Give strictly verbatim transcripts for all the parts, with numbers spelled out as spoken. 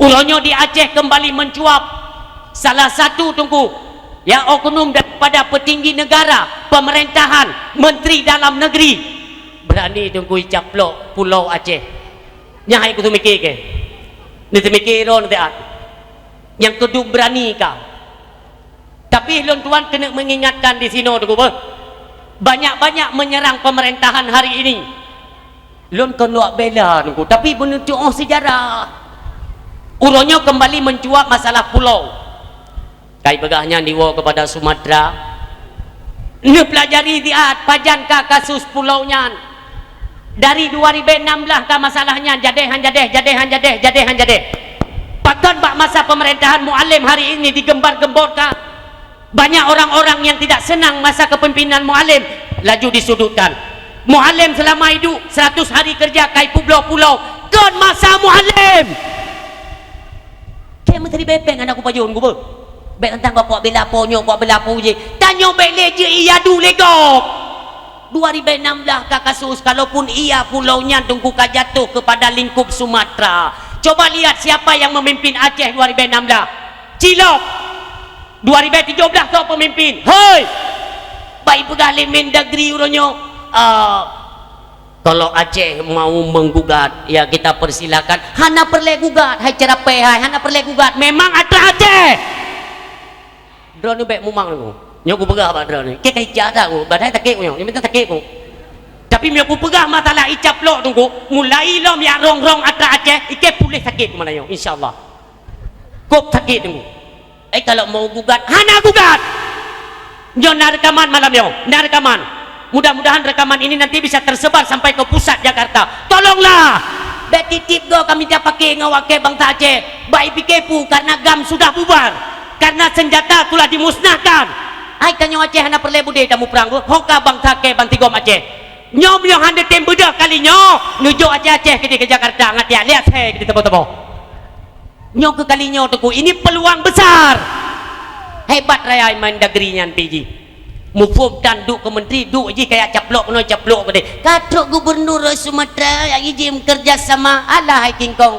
Uroe nyoe di Aceh kembali mencuat salah satu, Teungku, ya, oknum daripada petinggi negara, pemerintahan, menteri dalam negeri berani, Teungku, icaplok Pulo Aceh. Nyan hai kuteumike ke? Ni teumike ron teat. Nyang keudum berani ka. Tapi lôn tuan keuneuk mengingatkan di sinoe, Teungku, beuh. Banyak-banyak menyerang pemerintahan hari ini. Lôn kon lôn bela, Teungku, tapi meunyoe tuoh sejarah. Uroe nyoe kembali mencuat masalah pulo. Kai peugah nyan diwoe kepada Sumatera. Neupelajari siat pajan ka kasus pulo nyan. Dari dua ribu enam belas ka masalah nyan, jadeh han jadeh, jadeh han jadeh, jadeh han jadeh. Pakon bak masa pemerintahan Mualem hari ini digembar-gemborkan? Banyak orang-orang yang tidak senang masa kepemimpinan Mualem, laju disudutkan. Mualem selama hidup seratus hari kerja kai publoe pulo, kon masa Mualem. Keu meuteuri bepeng aneuk kupajon gubeu. Bèk tantang kok bela po nyoe, kok bela po jih. Tanyoe bèk lé jeuet iyadu lé gob. Dua ribu enam belas ka kasus, kalaupun iya pulo nyan Teungku ka jatuh kepada lingkup Sumatera. Coba lihat siapa yang memimpin Aceh dua ribu enam belas. Cilok. Dua ribu tujoh belas soe pemimpin? Hei! Bèk ipeugah lé Mendagri uroe nyoe, ah, kalau Aceh mau menggugat, ya kita persilakan. Hana peureulèe gugat, hai ceurapèh hai, hana peureulèe gugat. Memang atra Aceh. Droeneuh bèk mumang nyoe. Nyoe kupeugah bak droeneuh. Keu kai cara ku, badai sakét ku nyoe, nyang sakét ku. Tapi meunyoe kupeugah masalah icaplok Teungku, mulai lom jak rong-rong atra Aceh, ikei puléh sakét ku malam nyoe, insya Allah. Kop sakét Teungku. Eh, kalau mau gugat, hana gugat. Nyoe na rekaman malam nyoe, na rekaman. Mudah-mudahan rekaman ini nanti bisa tersebar sampai ke pusat Jakarta. Tolonglah. Bèk titip goe kami tapakè ngon awak kèe bansa Aceh. Bèk ipikè peue, karena GAM sudah bubar. Karena senjata telah dimusnahkan. Hai, tanyoe Aceh hana peureulèe beudé tamuprang, ho ka bansa kèe bansigom Aceh. Nyoe meunyoe han teutem beudôh kali nyoe, neujok Aceh-Aceh keudéh keu Jakarta, ngat jak liak asèe keudéh teuboh-teuboh. Nyoe keu kali nyoe Teungku, ini peluang besar. Hebat raya Mendagri nyan pih jih. Muphom tan duek keu menteri, duek jih kajak caplok keunoe caplok keudéh. Ka trok gubernur Sumatera nyang ijin kerja sama, alah hai kingkong.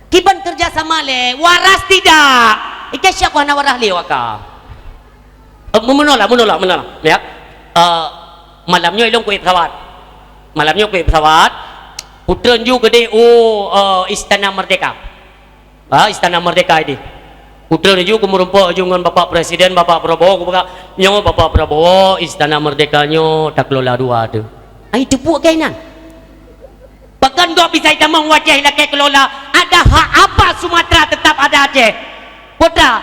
Kiban kerja sama lé, waras tidak? Ikei siapa hana waras lé waka? Eh, meunoe lah, meunoe lah, meunoe lah. Ya. Eh, malam nyoe ilôn kuék pesawat. Malam nyoe kuék pesawat. Kutreun ju keudéh u, eh, Istana Merdeka. Ah, Istana Merdeka idéh. Kutreun ju keumeurumpok ju ngon Bapak Presiden, Bapak Prabowo, kupeugah, "Nyoe Bapak Prabowo, Istana Merdeka nyoe takelola dua teuh." Ai teupeu keunan. Pakon gob bisa itamong u Aceh lakèe kelola? Ada hak apa Sumatera tetap ada Aceh? Putra,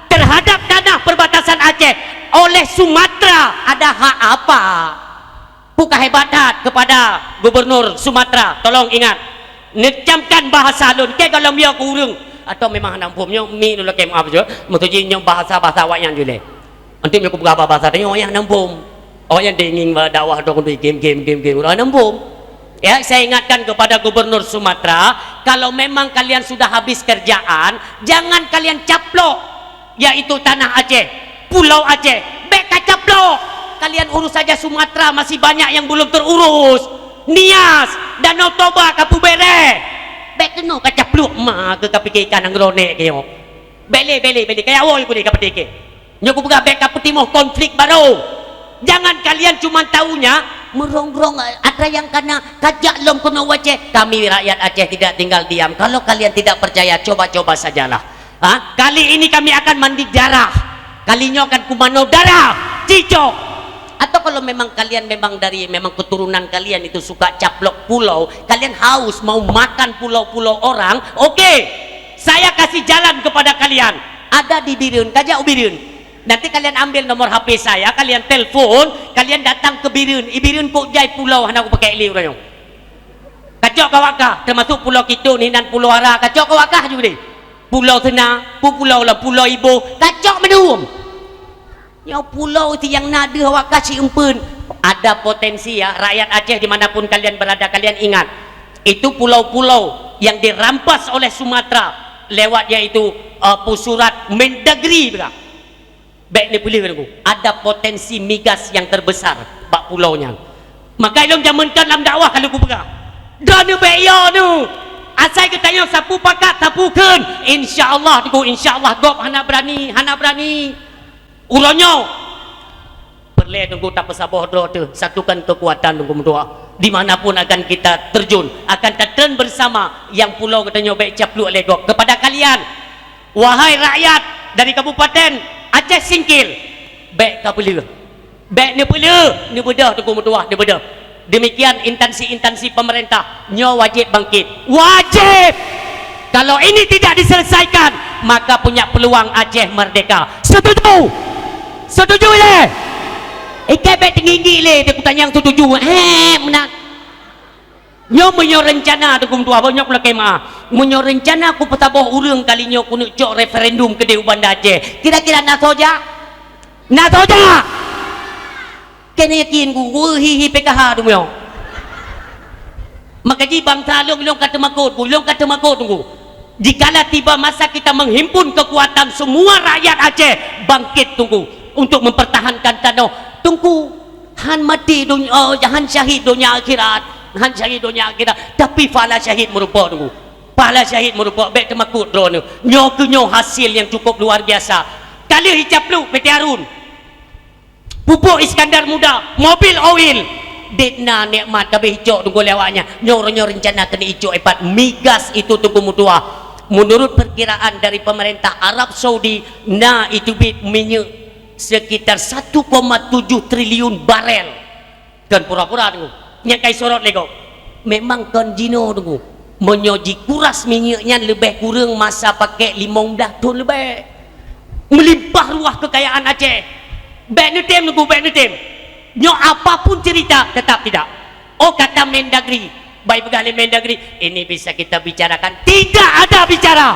terhadap tanah perbatasan Aceh oleh Sumatera ada hak apa? Peue ka hebat that kepada Gubernur Sumatera. Tolong ingat, neucamkan bahasa lôn, keu gohlom yo keu ureueng. Atau memang hana muphom nyoe, mi lôn lakèe maaf je. Maksud jih nyoe bahasa-bahasa awaknyan jih lé. Anteuk nyoe kupeugah bahasa tanyoe, awaknyan hana muphom. Awaknyan denging bak dakwah dong dui game, game, game, game. Hana muphom. Ya, saya ingatkan kepada Gubernur Sumatera, kalau memang kalian sudah habis kerjaan, jangan kalian caplok, yaitu tanah Aceh, Pulau Aceh. Bèk kacaplok. Kalian urus saja Sumatera, masih banyak yang belum terurus. Nias, Danau Toba kapeubèrèh. Bèk keunoe kacaplok ma keu kapikirkan nanggroe nèk keu nyoe. Bèk lé, bèk lé, bèk lé. Kajak woe kudéh kapeutikeh. Nyoe kupeugah bèk kapeutimoh konflik baru. Jangan kalian cuma taunya meurong-rong, eh, atra nyang kana kajak lom keunoe u Aceh. Kami rakyat Aceh tidak tinggal diam. Kalau kalian tidak percaya, coba-coba sajalah. Ha? Kali ini kami akan mandi darah. Kali nyoe akan kumano darah. Cicok. Atau kalau memang kalian memang dari, memang keturunan kalian itu suka caplok pulau, kalian haus mau makan pulau-pulau orang, oke. Saya kasih jalan kepada kalian. Ada di Bireuen, kajak u Bireuen. Nanti kalian ambil nomor H P saya, kalian telepon, kalian datang ke Bireuen. I Bireuen kok jai pulau hana kupakèk lé uroe nyoe. Kacok ka wak kah, termasuk Pulau Kitun, hinan Pulau Ara, kacok ka wak kah ju deh. Pulau Sena, pu-, pulau lah, Pulau Iboh, kacok mandum. Nyoe pulau ti nyang na deuh awak kah si eumpeuen. Ada potensi ya, rakyat Aceh di mana pun kalian berada, kalian ingat. Itu pulau-pulau yang dirampas oleh Sumatera lewat yaitu, eh, peue surat Mendagri, beuka. Bèk neupeuleueh Teungku, ada potensi migas yang terbesar bak pulau nyan. Maka ilôn jameun kan lam dakwah ka lheueh kupeugah, droeneuh bèk yo neuh. Asai tanyoe sapeue pakat, sapeue kheun. Insya Allah, Teungku, insya Allah gob hana berani, hana berani. Uroe nyoe, peureulée Teungku tapeusaboh droe teuh, satukan kekuatan Teungku meutuah. Di mana pun akan kita terjun, akan tatreun bersama nyang pulo geutanyoe bék caplok lé gob. Kepada kalian, wahai rakyat dari Kabupaten Aceh Singkil, bék kapeuleueh. Bék neupeuleueh, neubeudôh Teungku meutuah, neubeudôh. Demikian instansi-instansi pemerintah, nyoe wajéb bangkit. Wajéb! Kalau ini tidak diselesaikan, maka punya peluang Aceh merdeka. Setuju? Setuju lé? Ikai bék teunggi-inggi lé, takutanyang setuju. Eh, meunan. Nyoe meunyoe reuncana Teungku meutuah, bah nyoe kulakée meuah. Meunyoe reuncana kupeusaboh ureuëng kali nyoe keuneuk cok referendum keudeh u Banda Aceh, kira-kira na soe jak? Na soe jak? Keuneuk yakin ku, weueh hi-hi P K H tu meunyoe. Maka jih bansa lôn, lôn ka teumakot ku, lôn ka teumakot Teungku. Jikala tiba masa kita menghimpun kekuatan semua rakyat Aceh bangkit Teungku untuk mempertahankan tanoh. Teungku, han maté donya, oh, han syahid donya akhirat, han syahid donya akhirat, tapi pahala syahid meurumpok Teungku. Pahala syahid meurumpok, bék teumakot droeneuh. Nyoe keuh nyoe hasil yang cukup luar biasa. Ka lheueh icaplok P T Harun. Pupuk Iskandar Muda, mobil oil. Dek na nikmat ka béh icok Teungku lé awaknyan. Nyoe uroe nyoe reuncana keuneuk icok ipat migas itu Teungku meutuah. Menurut perkiraan dari pemerintah Arab Saudi, na iteubiet minyeuk sekitar satu koma tujuh triliun barel. Kon pura-pura Teungku. Nyang ka isorot lé gob. Memang kon jinoe Teungku. Meunyoe jikuras minyeuk nyan leubeh kureueng masa pakék limong blaih thon leubeh. Meulimpah ruah keukayaan Aceh. Bék neutem Teungku, bék neutem. Nyoe apapun cerita, tetap tidak. Oh, kata Mendagri. Bah ipeugah lé Mendagri, ini bisa kita bicarakan. Tidak ada bicara.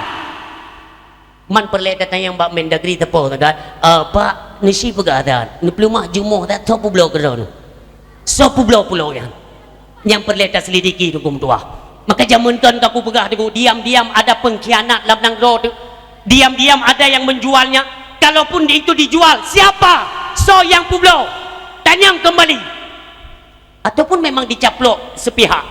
Man peureulée tatanyong bak Mendagri teupeu that, "Eh, Pak, neusi peugah that, neupeuleumah jumoh that, soe peubloe keudroe nyoe? Soe peubloe pulo nyan?" Nyang peureulée taselidiki Teungku meutuah. Maka jameun kon ka kupeugah Teungku, diam-diam ada pengkhianat lam nanggroe teuh. Diam-diam ada yang menjualnya. Kalaupun itu dijual, siapa? Soe nyang peubloe? Tanyong kembali. Ataupun memang dicaplok sepihak?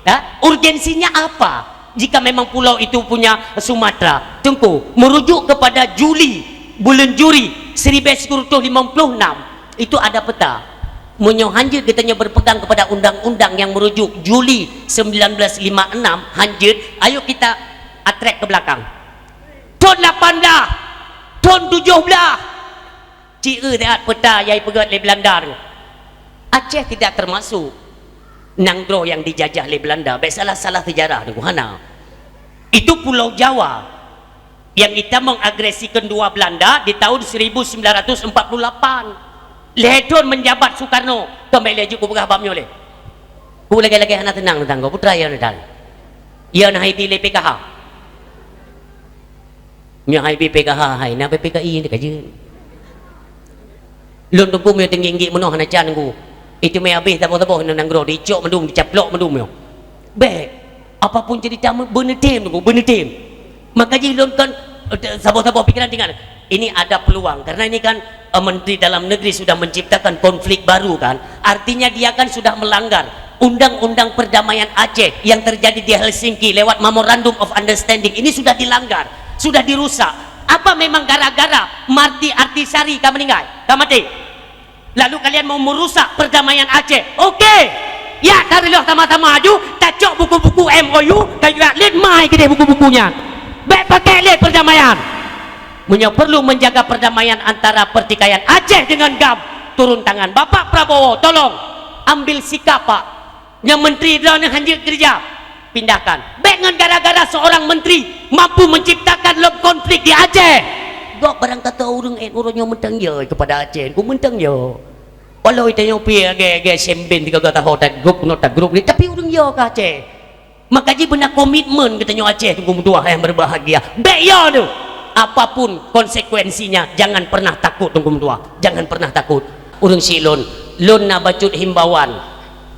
Ya? Urgensinya apa? Jika memang pulau itu punya Sumatera, Teungku, merujuk kepada Juli, bulan Juli seribu sembilan ratus lima puluh enam, itu ada peta. Meunyoe hanjeuet geutanyoe berpegang kepada undang-undang yang merujuk Juli sembilan belas lima enam, hanjeuet, ayo kita atrek ke belakang. Thon lapan belas, thon tujoh belas, Ci eu that peta nyang ipeugét lé Belanda tu. Aceh tidak termasuk nanggroe nyang dijajah lé Belanda. Bék salah-salah sejarah tu, hana. Itu Pulau Jawa nyang itamong agresi keudua Belanda di tahun seribu sembilan ratus empat puluh lapan. Lhèe thôn menjabat Sukarno, keumbali laju kupeugah bab nyoe lé. Ku lagèe-lagèe hana teunang teuntang gob, putra ya neudan. Ya na hai bi lé P K H. Nyoe hai bi P K H, hai na P K I ni ka jeuet. Lôn teungku meunyoe teunggik-nggik meunoh hana can teungku. Itu mé abéh saboh-saboh nanggroe dicok mandum, dicaplok mandum nyoe. Bék, apapun cerita beuneutem teungku, beuneutem. Maka jih lôn kan, eh, saboh-saboh pikiran tinggal. Ini ada peluang karena ini kan eh, Menteri Dalam Negeri sudah menciptakan konflik baru kan, artinya dia kan sudah melanggar Undang-Undang Perdamaian Aceh yang terjadi di Helsinki lewat Memorandum of Understanding ini sudah dilanggar, sudah dirusak. Apa memang gara-gara Marti Artisari ka meninggal, ka mati? Lalu kalian mau merusak perdamaian Aceh? Oke, ya tarilôh sama-sama aju, tacok buku-buku M O U, tayue lét mai keudeh buku-buku nyan. Bék pakai lé perdamaian. Meunyoe perlu menjaga perdamaian antara pertikaian Aceh dengan GAM, turun tangan. Bapak Prabowo, tolong ambil sikap, Pak. Nyang menteri droeneuh hanjeuet keureuja, pindahkan. Bék ngon gara-gara seorang menteri mampu menciptakan lom konflik di Aceh. Gob barang kata ureuëng ék uroe nyoe meuntang yo kepada Aceh, ku meuntang yo. Walau tanyoe pih agak-agak sembeng tiga gata ho tak grup, not tak grup ni, tapi ureuëng yo ke Aceh. Maka jih beuna komitmen geutanyoe Aceh, Teungku meutuah nyang berbahagia. Bék yo tu. Apapun konsekuensinya, jangan pernah takut, Teungku meutuah. Jangan pernah takut. Ureuëng syiek lôn, lôn na bacut himbauan.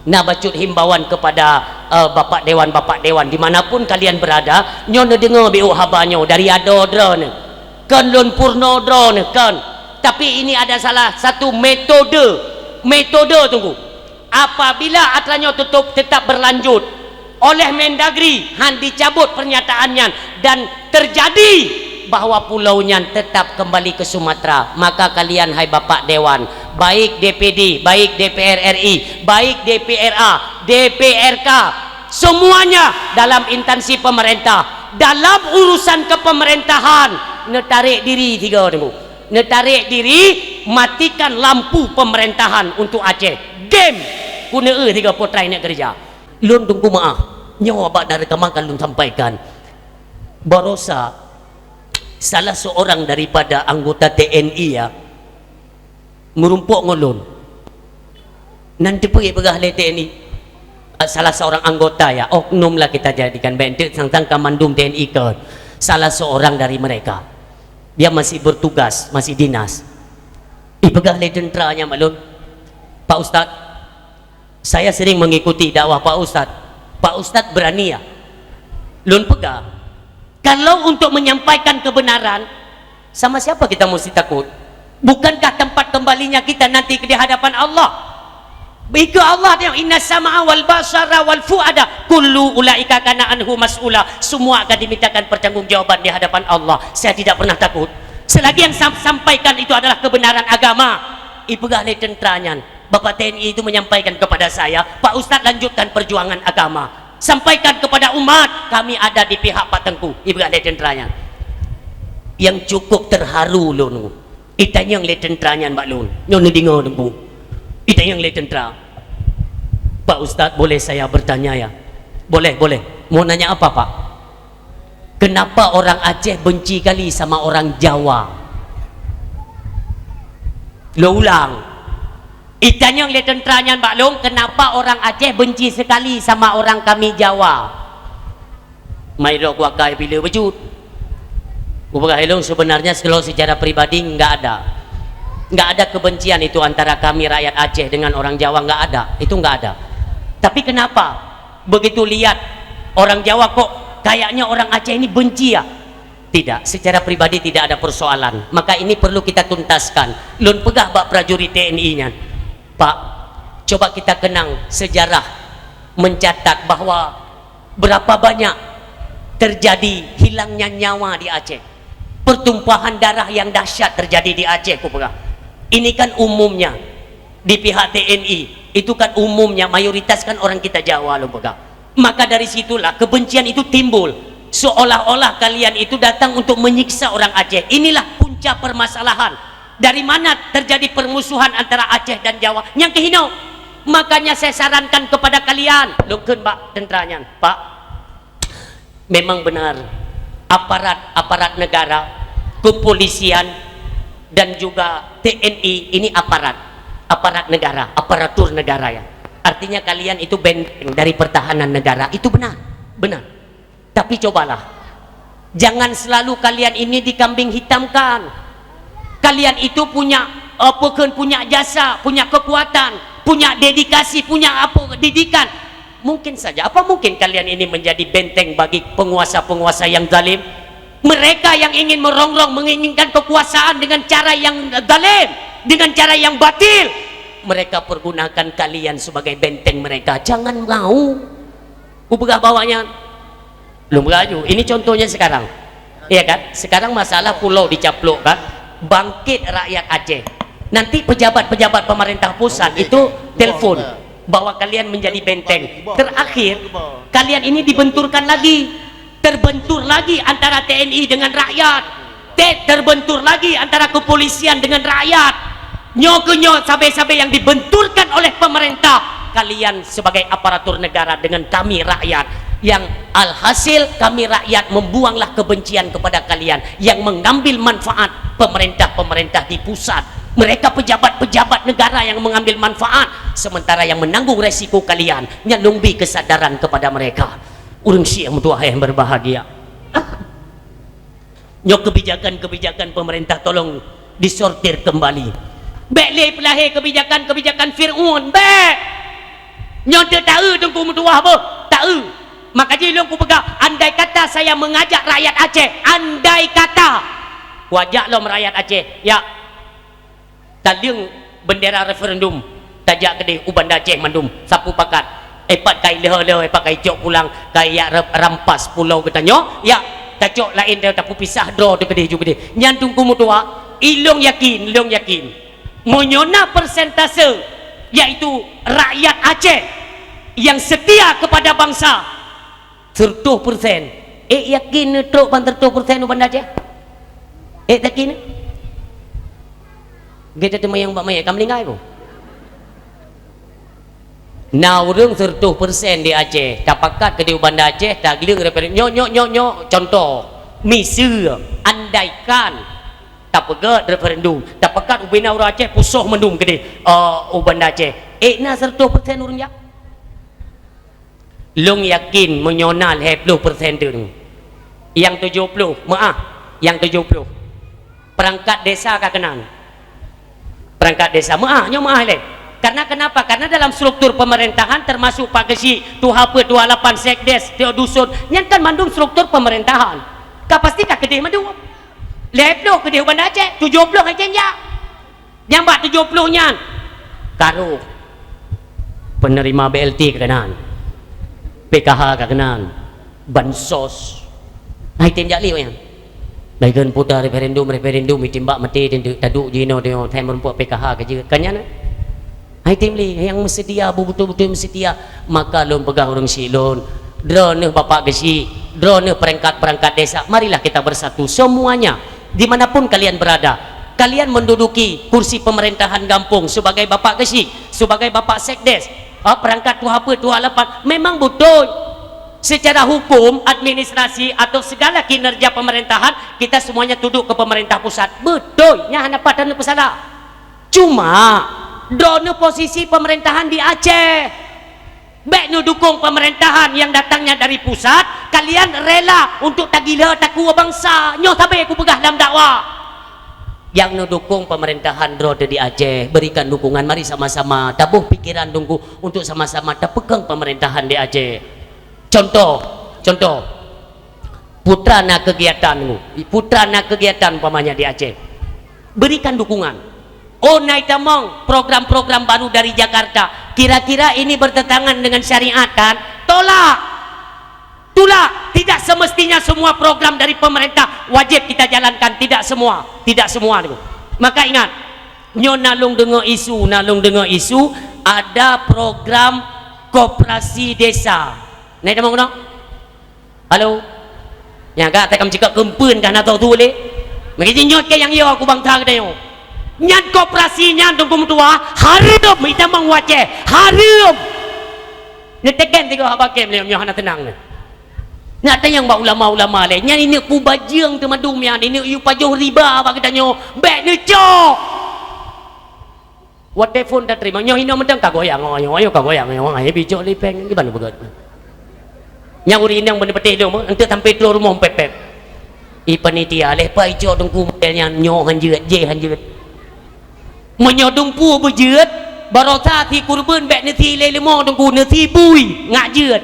Na bacut himbauan kepada, eh, bapak dewan, bapak dewan, di mana pun kalian berada, nyoe neudeungoe biôh haba nyoe dari adoe droeneuh. Kon lôn purno droeneuh, kon. Tapi ini ada salah satu metode, metode, Teungku. Apabila atra nyoe tutup, tetap berlanjut, Oleh Mendagri, han dicabut pernyataan nyan dan terjadi bahwa pulau nyan tetap kembali ke Sumatera. Maka kalian, hai Bapak Dewan, baik D P D, baik D P R R I, baik D P R A, D P R K, semuanya dalam instansi pemerintah, dalam urusan kepemerintahan, neutarék diri tiga ni, Bu. Neutarék diri, matikan lampu pemerintahan untuk Aceh. Dem! Keuneuk tiga putrai nak kerja. Lôn teungku maaf, nyoe bak na reukaman ka lôn sampaikan. Barosa salah seorang daripada anggota T N I ya, meurumpok ngon lôn. Nan teupeu peugah lé T N I, salah seorang anggota ya, oknum lah kita jadikan, bék teuk sang-sang ka mandum T N I ke, salah seorang dari mereka. Dia masih bertugas, masih dinas. Ipeugah lé tentara nyan bak lôn, "Pak Ustaz, saya sering mengikuti dakwah Pak Ustaz. Pak Ustaz berani ya?" Lôn peugah, kalau untuk menyampaikan kebenaran, sama siapa kita mesti takut? Bukankah tempat kembalinya kita nanti di hadapan Allah? Bagi Allah dia, "Inna sama'a wal basara wal fuada kullu ulaika kana anhu mas'ula." Semua akan dimintakan pertanggungjawaban di hadapan Allah. Saya tidak pernah takut. Selagi yang sam-, sampaikan itu adalah kebenaran agama. Ipeugah lé tentara nyan, "Bapak T N I itu menyampaikan kepada saya, Pak Ustaz lanjutkan perjuangan agama. Sampaikan kepada umat, kami ada di pihak Pak Tengku." Ipeugah lé tentara nyan. Yang cukup terharu lôn, itanyong lé tentara nyan bak lôn. Nyoe neudeungoe Teungku. Itanyong lé tentara. "Pak Ustaz, boleh saya bertanya ya?" "Boleh, boleh." "Mau nanya apa, Pak?" "Kenapa orang Aceh benci kali sama orang Jawa?" Lôn ulang. Itanyong lé tentara nyan bak lôn, "Kenapa orang Aceh benci sekali sama orang kami Jawa?" Mai lok kuakai pih le beujeuet. Kupeugah ilong sebenarnya kalau secara pribadi enggak ada. Enggak ada kebencian itu antara kami rakyat Aceh dengan orang Jawa, enggak ada. Itu enggak ada. Tapi kenapa begitu lihat orang Jawa kok kayaknya orang Aceh ini benci ya? Tidak, secara pribadi tidak ada persoalan. Maka ini perlu kita tuntaskan. Lôn peugah bak prajurit T N I nyan, "Pak, coba kita kenang sejarah mencatat bahwa berapa banyak terjadi hilangnya nyawa di Aceh. Pertumpahan darah yang dahsyat terjadi di Aceh," kupeugah. Ini kan umumnya di pihak T N I, itu kan umumnya mayoritas kan orang kita Jawa lôn peugah. Maka dari situlah kebencian itu timbul. Seolah-olah kalian itu datang untuk menyiksa orang Aceh. Inilah punca permasalahan. Dari mana terjadi permusuhan antara Aceh dan Jawa? Nyang keuhinoe. Makanya saya sarankan kepada kalian, lôn kheun bak tentara nyan, "Pak, memang benar, aparat-aparat negara, kepolisian, dan juga T N I ini aparat, aparat negara, aparatur negara ya. Artinya kalian itu benteng dari pertahanan negara, itu benar, benar. Tapi cobalah, jangan selalu kalian ini dikambing hitamkan. Kalian itu punya, apa kan, punya jasa, punya kekuatan, punya dedikasi, punya apa, didikan. Mungkin saja, apa mungkin kalian ini menjadi benteng bagi penguasa-penguasa yang zalim? Mereka yang ingin merongrong, menginginkan kekuasaan dengan cara yang zalim, dengan cara yang batil, mereka pergunakan kalian sebagai benteng mereka. Jangan mau." Kupeugah bak awaknyan, lôn peugah laju. Ini contohnya sekarang. Iya kan? Sekarang masalah pulau dicaplok kan? Bangkit rakyat Aceh. Nanti pejabat-pejabat pemerintah pusat itu telepon bahwa kalian menjadi benteng. Terakhir, kalian ini dibenturkan lagi. Terbentur lagi antara T N I dengan rakyat. Te-, terbentur lagi antara kepolisian dengan rakyat. Nyoe keuh nyoe sabe-sabe yang dibenturkan oleh pemerintah. Kalian sebagai aparatur negara dengan kami rakyat. Yang alhasil kami rakyat membuanglah kebencian kepada kalian. Yang mengambil manfaat pemerintah-pemerintah di pusat. Mereka pejabat-pejabat negara yang mengambil manfaat. Sementara yang menanggung resiko kalian. Nyan lôn bi kesadaran kepada mereka. Ureuëng syiek meutuah yang berbahagia. Nyoe kebijakan-kebijakan pemerintah tolong disortir kembali. Bék lé peulahé kebijakan-kebijakan Fir'aun, bék! Nyoe teu taeu Teungku meutuwah boh, taeu. Maka jih lôn kupeugah, andai kata saya mengajak rakyat Aceh, andai kata, kuajak lom rakyat Aceh, ya, taleueng bendera referendum, tajak keudeh u Banda Aceh mandum, sapeue pakat. Eh, pat kai lheueh-lheueh, eh, pat kai cok pulang, kai yak ra-, rampas pulo geutanyoe, yak tacok laén, ta-, tapeupisah droe teuh keudeh ju keudeh. Nyan Teungku meutuah, ilông yakin, ilông yakin. Meunyoe na persentase, yaitu rakyat Aceh yang setia kepada bangsa, seratus persen. Eh, yakin neutrok ban seratus persen u Banda Aceh? Eh, yakin? Gata teuma nyang bak manyét ka meuninggai boh. Na ureuëng seratus persen di Aceh, tapakat keudeh u Banda Aceh, tagleueng referendum. Nyoe, nyoe, nyoe, nyoe, contoh. Miseue, andaikan tapeugét referendum, tapakat ubena ureuëng Aceh pusoh mandum keudeh, eh, u Banda Aceh. Eh, na seratus persen ureuëng jak? Lôn yakin meunyoe na lhèe ploh persen teuk, nyang tujoh ploh, meuáh, nyang tujoh ploh. Perangkat desa ka keunan. Perangkat desa meuáh, nyoe meuáh lé. Karena kenapa? Karena dalam struktur pemerintahan termasuk Pak Geuchik, Tuha Peuet, Tuha Lapan, Sekdes, Tio Dusun, nyan kan mandum struktur pemerintahan. Ka pasti ka keudeh mandum. Lhèe ploh keudeh u Banda Aceh, tujoh ploh hai jak. Nyang bak tujoh ploh nyan, karoh. Penerima B L T ka keunan. P K H ka keunan. Bansos. Hai tem jak lé awaknyan. Dai kheun puta referendum, referendum, itimbak maté, taduk jinoe, taduk jinoe, hai meureumpok P K H ka jeuet. Kan nyan, eh? Hai tem lé, nyang meusetia, beutôi-beutôi meusetia. Maka lôn peugah ureuëng syiek lôn, droeneuh Bapak Geuchik, droeneuh perangkat-perangkat desa, marilah kita bersatu semuanya. Di mana pun kalian berada, kalian menduduki kursi pemerintahan gampông sebagai Bapak Geuchik, sebagai Bapak Sekdes, ah, perangkat Tuha Peuet, Tuha Lapan, memang beutôi. Secara hukum, administrasi atau segala kinerja pemerintahan, kita semuanya tunduk ke pemerintah pusat. Beutôi, nyan hana pat taneuk peusalah. Cuma, droeneuh posisi pemerintahan di Aceh. Bék neudukong pemerintahan yang datangnya dari pusat, kalian rela untuk tagila takue bansa. Nyoe sabe kupeugah lam dakwah. Nyang neudukong pemerintahan droe teuh di Aceh, berikan dukungan, mari sama-sama taboh pikiran Teungku untuk sama-sama tapeukong pemerintahan di Aceh. Contoh, contoh. Putra na kegiatan, putra na kegiatan umpamanya di Aceh. Berikan dukungan. Oh, na itamong program-program baru dari Jakarta. Kira-kira ini bertentangan dengan syariat, kan? Tolak. Tolak. Tidak semestinya semua program dari pemerintah wajib kita jalankan. Tidak semua. Tidak semua. Maka ingat, nyoe na lôn deungoe isu, na lôn deungoe isu, ada program koperasi desa. Na itamong keunoe? Halo? Nyang ka takam cekak keumpeuen ka na tho tu lé. Meukeujeuet nyoe keu nyang yo aku bangsa geutanyoe. Nyan koperasi nyan Teungku meutuah, hareuem itamong u Aceh. Hareuem! Neuteken tiga haba kem lé nyoe hana teunang nyoe. Nak tanyong bak ulama-ulama lé. Nyan ineuk pubajeueng teumadu nyan, ineuk yue pajoh riba bak geutanyoe. Bék neucok! Watèe phon tateurimong, nyoe inoe mantong ka goyang, nyoe, nyoe ka goyang, nyoe, nyoe, bijok lipeng, gimana beugöt? Nyang ureueng inong beuneupeuteh dong, enteuk sampai troh rumoh pép-pép. I panitia, leh pai cok Teungku model nyan, nyoe han jeuet, jéh han jeuet. Meunyoe dumpeue beujeuet, barosa si kureubeuen bék neusi lé leumo Teungku, neusi bui, ngak jeuet.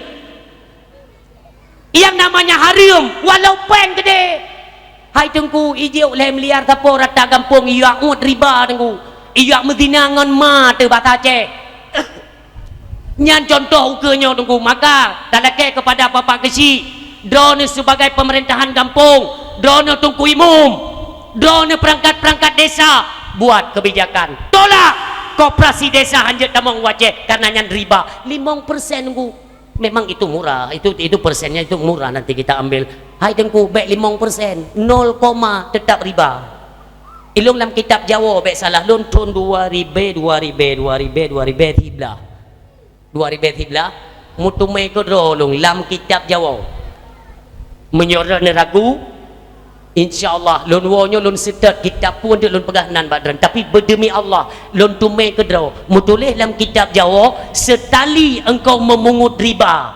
Yang namanya hareuem, walau péng keudeh. Hai Teungku, ijok lhèe miliar sapo rata gampông, ijak uet riba Teungku. Ijak meuzina ngon ma teuh basa Aceh. Nyan contoh ukeue nyoe Teungku. Maka, talakèe kepada Bapak Geuchik, droeneuh sebagai pemerintahan gampông, droeneuh Teungku Imum, droeneuh perangkat-perangkat desa, buat kebijakan. Tolak koperasi desa hanjeuet tamong u Aceh, karena nyan riba. Limong persen Teungku. Memang itu murah, itu, itu persennya itu murah nanti kita ambil. Hai Teungku, bék limong persen, nol koma tetap riba. Ilôn lam kitab Jawoe bék salah lôn thôn dua ribèe, dua ribèe, dua ribèe, dua ribèe siblaih. Dua ribèe siblaih, meuteumé keudroe lôn lam kitab Jawoe. Meunyoe droeneuh ragu, insya Allah, lôn woe nyoe lôn seutôt kitab peue teuk lôn peugah nan bak droeneuh. Tapi beudemi Allah, lôn teumé keudroe, meutuléh lam kitab Jawoe, "Seutali engkau memungut riba."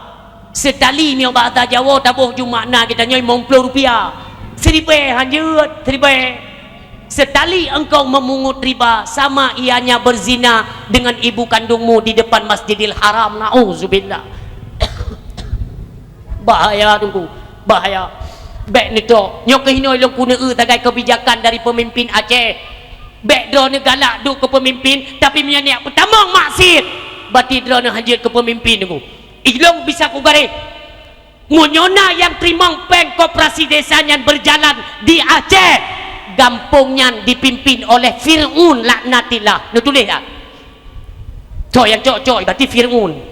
Seutali meunyoe bahasa Jawoe taboh ju makna geutanyoe limong ploh rupiah. Siribèe hanjeuet, siribèe. Seutali engkau memungut riba, sama ianya berzina dengan ibu kandungmu di depan Masjidil Haram. Nauzubillah. Bahaya Teungku, bahaya. Bék neutok. Nyoe keuh inoe lôn keuneuk eu sagai keubijakan dari peumimpin Aceh. Bék droeneuh galak duek keu peumimpin, tapi meunyoe neujak peutamong maksiet, berarti droeneuh hanjeuet keu peumimpin Teungku. Ilong bisa kugaréh. Meunyoe na nyang teurimong péng koperasi desa nyan berjalan di Aceh, gampông nyan dipimpin oleh Fir'aun laknatillah. Neutuléh tak? Cok nyang cok-cok, berarti Fir'aun.